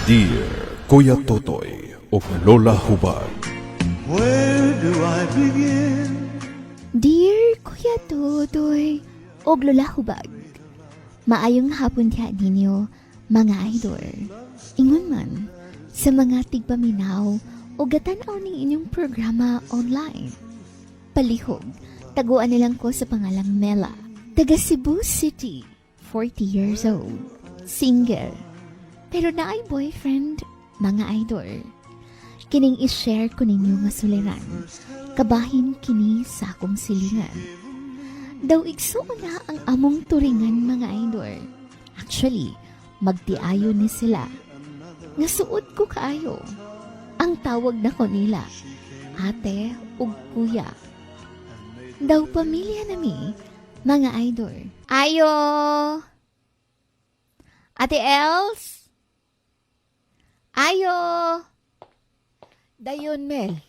Dear Kuya Totoy ug Lola Hubag. Where do I begin? Dear Kuya Totoy og Lola Hubag. Maayong hapon diha ninyo, mga idol. Ingon man sa mga tigpaminaw o gatan-aw ning inyong programa online. Palihog, taguan nilang ko sa pangalang Mela. Taga Cebu City, 40 years old, single. Pero naay boyfriend, mga idol. Kining i-share ko ninyo nga suliran. Kabahin kini sa akong silingan. Daw igsuon na ang among turingan, mga idol. Actually, magtiayo ni sila. Nga suod ko kaayo. Ang tawag na ko nila, ate ug kuya. Daw pamilya nami, mga idol. Ayo! Ate Els? Ayo! Dayon, Mel.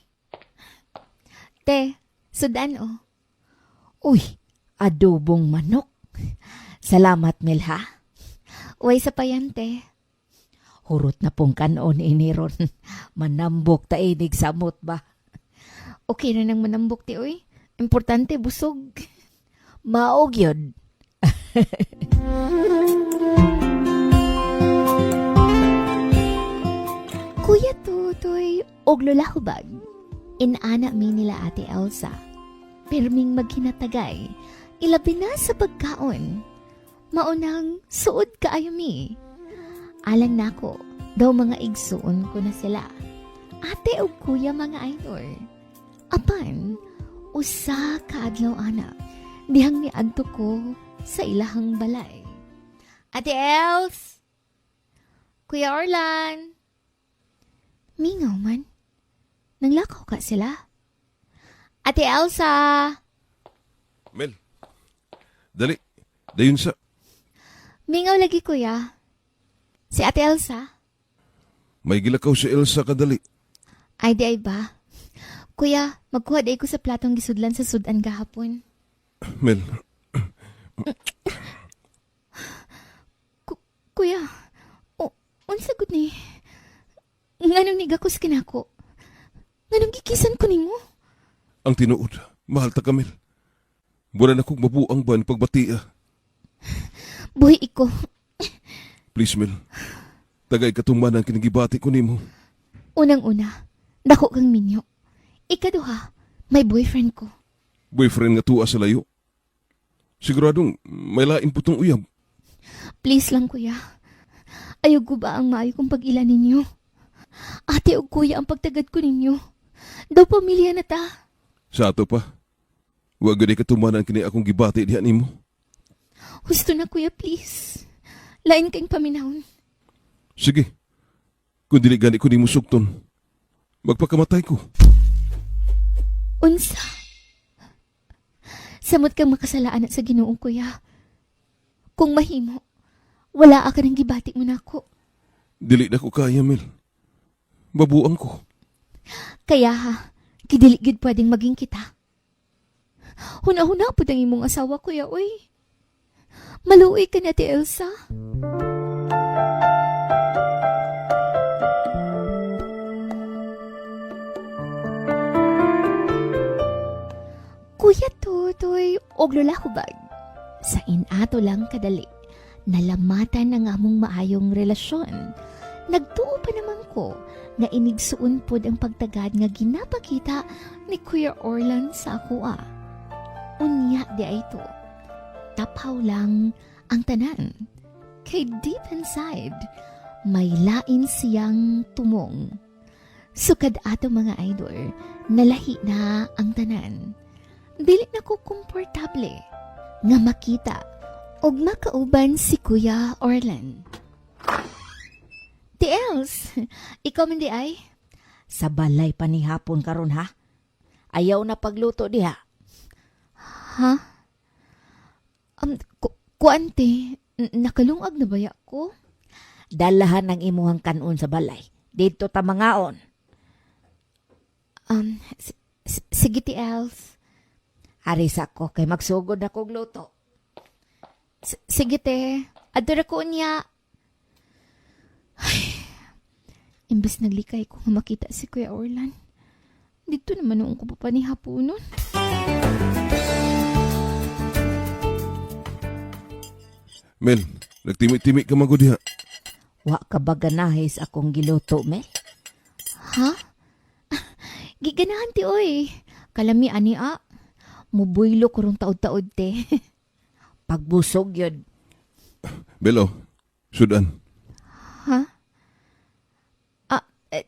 Te, sudan oh. Uy, adobong manok. Salamat, Mel, ha? Uy, sa payante. Hurot na pong kanon ini ron. Manambok ta inig samot ba? Okay na nang manambok ti, uy. Importante, busog. Maog yun. Kuya Tutoy, og Lola Hubag. Inana mi nila Ate Elsa. Pirming maghinatagay, ilabi na sa pagkaon. Maunang suod kaayo mi. Alang nako, daw mga igsuon ko na sila. Ate og kuya, mga idol. Apan, usa ka adlaw ana, dihang niadto ko sa ilahang balay. Ate Els! Kuya Orlan! Mingaw man. Nanglakaw ka sila. Ate Elsa! Mel, dali. Dayon sa. Mingaw lagi, kuya. Si Ate Elsa? May gilakaw si Elsa kadali. Ay, di ay ba? Kuya, magkuha day ko sa platong gisudlan sa sudan gahapon. Mel, Kuya, o, unsa gud ni? Nganong nigakos kinako? Nganong gikisan ko nimo? Ang tinuod, mahal ta ka, Mel. Wala na kong mabuang ban pagbatia. Buhi iko. Please, Mel. Tagay katuman ang kinigibati ko nimo. Unang-una, dako kang minyo. Ikaduha, may boyfriend ko. Boyfriend nga tuwa sa layo. Siguradong may lain po tong uyab. Please lang, kuya. Ayaw ko ba ang maayo kong pag-ila ninyo? Ate o kuya ang pagtagad ko ninyo. Daw pamilya na ta. Sa ato pa. Wa gani katumanan kini akong gibati diha nimo. Husto na, kuya, please. Lain kayong paminahon. Sige. Kung dili gani ko nimo sugton, magpakamatay ko. Unsa? Samot kang makasalaan at sa Ginoo, kuya. Kung mahimo, wala ka ng gibati mo nako. Dili na ko kaya, Mel. Babuang ko. Kaya ha, kidili gid pwedeng maging kita. Huna-huna po ang imong asawa, kuya, uy. Maluoy ka na, Ate Elsa. Kuya Tutoy, og Lola Hubag. Sa inato lang kadali, nalamatan ang among maayong relasyon. Nagtuo pa naman ko nga inigsuon pod ang pagtagad nga ginapakita ni Kuya Orlan sa akoa. Unya di ay to. Tapaw lang ang tanan. Kay deep inside, may lain siyang tumong. Sukad ato, mga idol, nalahi na ang tanan. Dili na ko komportable nga makita og makauban si Kuya Orlan. Ti Els, ikaw man di ay? Sa balay pa ni hapon karon ha. Ayaw na pagluto diha. Ha? Kuan te, nakalungag na baya ko? Dalahan ang imuhang kanon sa balay. Dito ta mangaon. Sige, ti Els. Ari sa ko kay magsugod na kog luto. Sige te, adura ko unya. Ay. Imbis naglikay ko nga makita si Kuya Orlan. Dito naman noong ko pa ni hapunon. Mel, nagtimi-timi ka man gud diha. Wa ka ba ganahe sa akong giluto, Mel? Ha? Giganahan ti oy. Kalami ani a. Mubuylo ko rong taod-taod te. Pagbusog yun. Mel, oh, sudan. Ha? Ah, eh,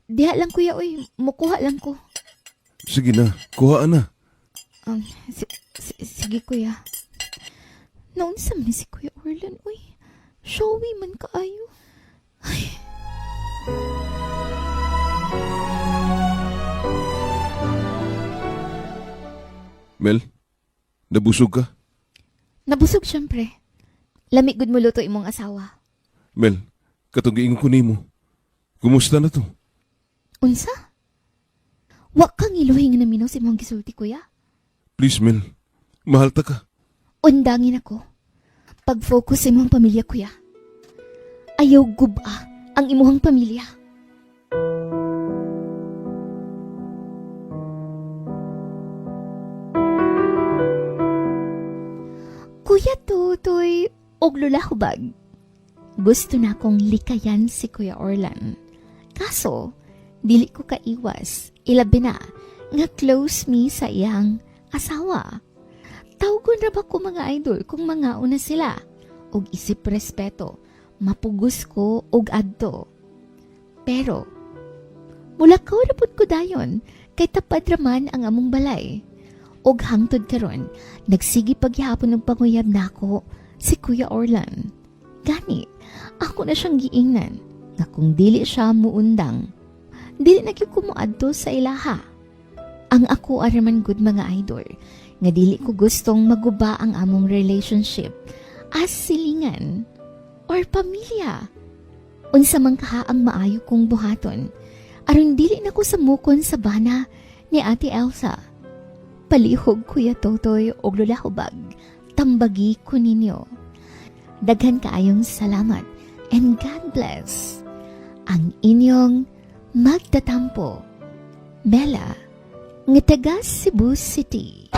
diha lang kuya oy. Mukuha lang ko. Sige na, kuhaan na. Sige kuya. Naunsa man si Kuya Orlan oy. Showy man kaayo. Ay. Mel, nabusog ka? Nabusog syempre. Lami gud mo luto imong asawa. Mel, katong giingon ko nimo. Kumusta na to? Unsa? Wa kang iluhi nga naminaw sa imong gisulti kuya. Please, Mel. Mahal ta ka. Undangin ako. Pag-focus sa imong pamilya, kuya. Ayaw guba ang imuhang pamilya. Kuya Tutoy, og Lola Hubag. Gusto na akong likayan si Kuya Orlan. Kaso, dili ko kaiwas, ilabi na, nga close me sa iyang asawa. Tawgon ra ba ko mga idol kung mga una sila? Og isip respeto, mapugos ko og adto. Pero, mulakaw ra pud ko dayon kay tapad ra man ang among balay. Og hangtod karon, nagsige pagyapon og panguyab nako si Kuya Orlan. Gani, ako na siyang giingnan nga kung dili siya muundang, dili na gyud ko moadto sa ilaha. Ang ako araman good mga idol, nga dili ko gustong maguba ang among relationship as silingan or pamilya. Unsa man kaha ang maayo kong buhaton, aron dili na ko samukon sa bana ni Ate Elsa. Palihog Kuya Totoy og Lola Hubag, tambagi ko ninyo. Daghan kaayong salamat and God bless. Ang inyong magtatampo, Mela, nga taga Cebu City.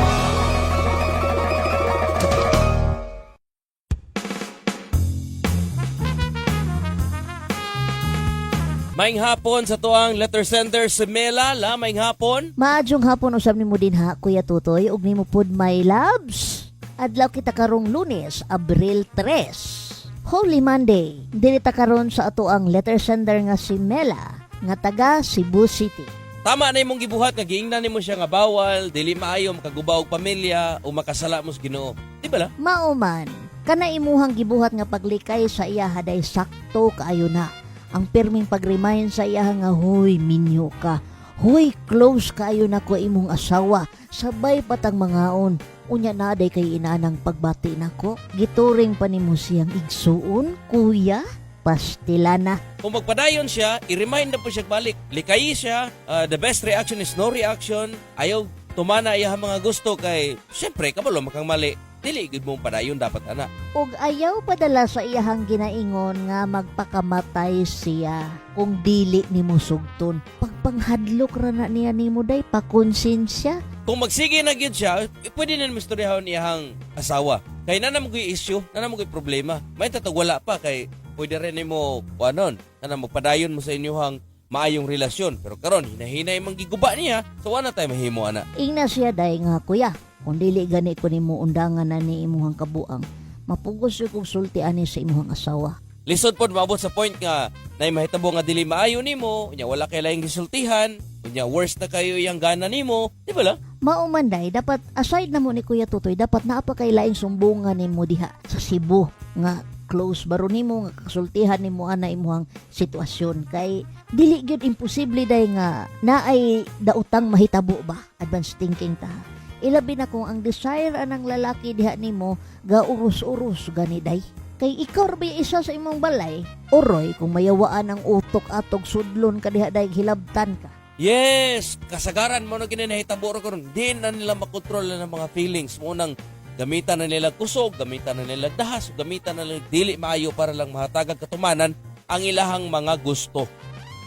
Maing hapon sa tuang letter sender si Mela, la maing hapon. Maadyong hapon usab nimo din ha, Kuya Tutoy, ug nimo pud my loves. Adlaw kita karong Lunes, Abril 3. Holy Monday. Dili ta karon sa ato ang letter sender nga si Mela nga taga Cebu City. Tama na imong gibuhat nga giingnan nimo siya nga bawal, dili maayo makaguba og pamilya o makasala mo sa Ginoo. Di ba la? Mao man, kana imuhang gibuhat nga paglikay sa iya haday sakto kaayo na. Ang pirming pag-remind sa iya nga huy minyo ka. Huy close kaayo na ko imong asawa. Sabay patang mangaon. Unya na day kay inanang pagbati nako. Gituring pa nimo siyang igsuon, kuya. Pastila na. Kung magpadayon siya, i-remind na po siya balik. Likayi siya, the best reaction is no reaction. Ayaw tumana iya mga gusto kay syempre kabalo makang mali. Dili gid mong padayon dapat ana. Ug ayaw padala sa iyahang ginaingon nga magpakamatay siya kung dili nimo sugton. Pagpanghadlok ra na niya nimo day pakonsensya. Kung magsige na gyud siya, pwede na mistoryahon iyahang asawa. Kay na naman ko'y issue, na naman ko'y problema. May tatag wala pa kay pwede rin nimo kuanon, na magpadayon mo sa inyuhang maayong relasyon. Pero karon hinahinay mang giguba niya, so wala tayo mahimo ana. Ingna siya day nga kuya, kung dili gani ko nimo undangan na ni imuhang kabuang, mapugos jud kog sulti ani sa imuhang asawa. Lisod pod maabot sa point nga nay mahitabo nga dili maayo nimo, unya wala kay laing gisultihan, unya worst na kayo iyang gana nimo, di ba la? Mao man day, dapat aside na mo ni Kuya Tutoy, dapat naa pa kay laing sumbungan nimo diha sa Cebu nga close baro nimo nga kasultihan nimo ana imuhang sitwasyon kay dili gyud imposible day nga naay daotang mahitabo ba, advance thinking ta. Ilabi na kung ang desire anang lalaki diha nimo ga urus-urus gani day, kay ikaw ra ba yung isa sa imong balay oroy kung mayawaan ang utok atog sudlon ka diha day hilabtan ka. Yes, kasagaran mo na ginanahitabo ra karon. Di na nila makontrol na ng mga feelings mo nang gamitan na nila kusog, gamitan na nila dahas, gamitan na nila dili maayo para lang mahatagag katumanan ang ilahang mga gusto.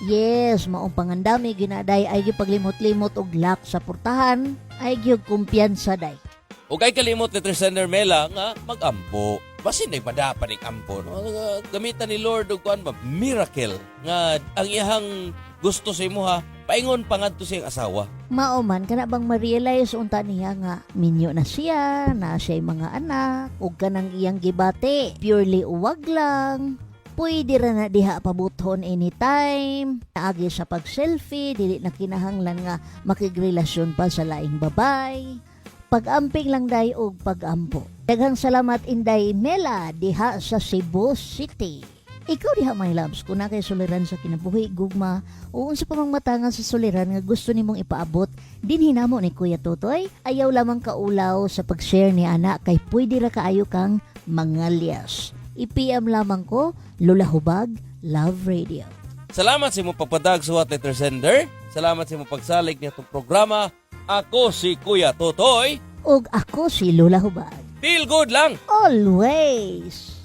Yes, maong pangandami ginaday ay gipaglimot-limot og lock sa portahan, ay gyud kumpiyansa day. Ug ay kalimot letter sender Mela nga magampo. Basin ay padapan ning ampo no. Nga gamitan ni Lord og kuan ba miracle nga ang iyahang gusto sa imuha paingon pa ngadto sa iyang asawa. Mao man kana bang ma-realize unta niya nga minyo na siya, na siya'y mga anak, ug kanang iyang gibati, purely uwag lang. Pwede ra na diha pabuthon anytime. Naagi sa pag-selfie, dili na kinahanglan nga makigrelasyon pa sa laing babay. Pag-amping lang day og pag-ampo. Daghang salamat, Inday Mela, diha sa Cebu City. Ikaw diha, my loves, kung na kay suliran sa kinabuhi, gugma, o unsa pa mang matangan sa suliran nga gusto nimong ipaabot, dinhi namo ni Kuya Totoy, ayaw lamang kaulaw sa pag-share ni ana kay pwede ra kaayo kang mangalyas. I-PM lamang ko, Lola Hubag, Love Radio. Salamat sa imong pagpadag suwat letter sender. Salamat sa imong pagsalig nitong programa. Ako si Kuya Totoy. Og ako si Lola Hubag. Feel good lang. Always!